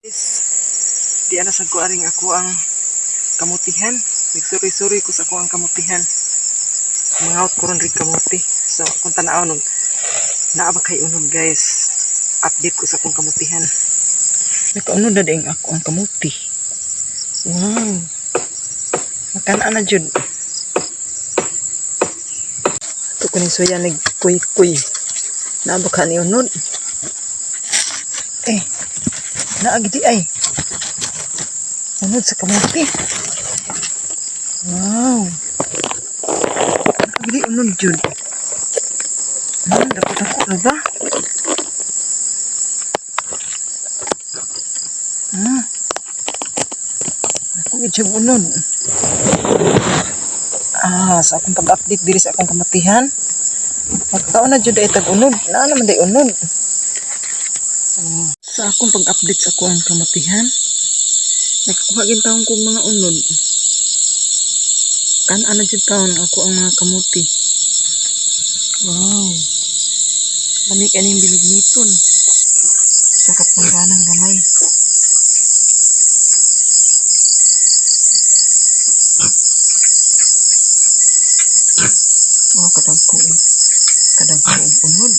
Guys, di ana sad ko aring ako ang kamutihan. Nagsuri-suri ko sa ako ang kamutihan. Mangawat ko ron rin kamuti. So, akong tanaw nung naa ba kay unod, guys. Update ko sa akong kamutihan. Nakaunod na din ako ang kamuti. Wow. Makan na jud. Ito ko ni suya nagkuy-kuy. Naa ba ka ni unod? Eh, naa gidi ay. Unod sa kamuti. Wow. Naa gidi unod jud. Dako-dako na ba? Ah. Ako gid siya unod. Ah, sa akong pag-update diri sa akong kamatihan. Magkaon na jud ay tag-unod. Naa naman day unod. Oh. Sa akong pag-update sa akong kamatihan, nakakuha gid taon kog mga unod. Kan-an na jud taon ang ako ang mga kamuti. Wow. Lami kaning binigniton. Sa kapangganan gamay. Wow, kadagko. Kadagko og unod.